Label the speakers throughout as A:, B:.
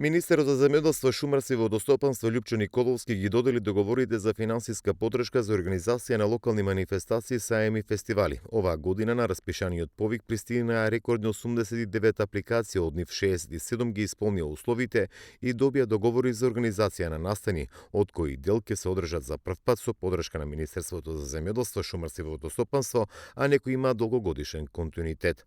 A: Министерот за земјоделство, шумарство и водостопанство Љупчо Николовски ги додели договорите за финансиска поддршка за организација на локални манифестации, саеми и фестивали. Оваа година на распишаниот повик пристигнаа рекордни 89 апликации, од нив 67 ги исполнија условите и добија договори за организација на настани, од кои дел ќе се одржат за прв пат со поддршка на Министерството за земјоделство, шумарство и водостопанство, а некои има долгогодишен континуитет.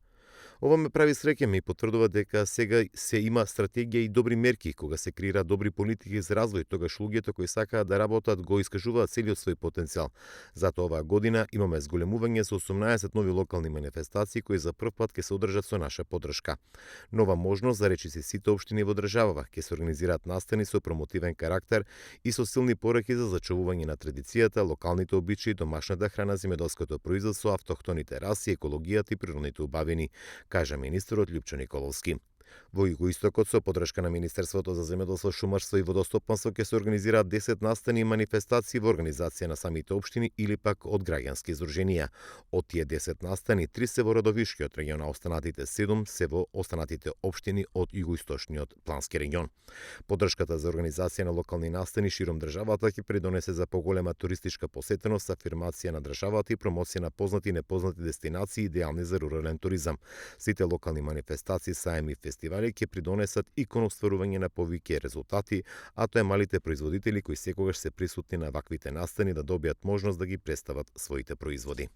A: Ова ме прави среќен и потврдува дека сега се има стратегија и добри мерки. Кога се креира добри политики за развој, тогаш луѓето кои сакаат да работат го искажуваат целиот свој потенцијал. Затоа оваа година имаме зголемување со 18 нови локални манифестации кои за прв пат ќе се одржат со наша поддршка. Нова можност за речиси сите општини во државава ќе се организираат настани со промотивен карактер и со силни пораки за зачувување на традицијата, локалните обичаи, домашната храна, земјоделското производство, автохтоните раси, екологијата и природните убавини, кажа министерот Љупчо Николовски. Во Југоистокот со поддршка на Министерството за земјоделство, шумарство и водостопанство ќе се организираат 10 настани и манифестации во организација на самите општини или пак од граѓански издруженија. Од тие 10 настани, 3 се во Родовишкиот регион, а останатите 7 се во останатите општини од југоисточниот плански регион. Поддршката за организација на локални настани широм државата ќе придонесе за поголема туристичка посетеност, афирмација на државата и промоција на познати и непознати дестинации идеални за рурален туризам. Сите локални манифестации, саеми и фестивали ќе придонесат и кон остварување на повеќе резултати, а тоа е малите производители кои секогаш се присутни на ваквите настани да добијат можност да ги представат своите производи.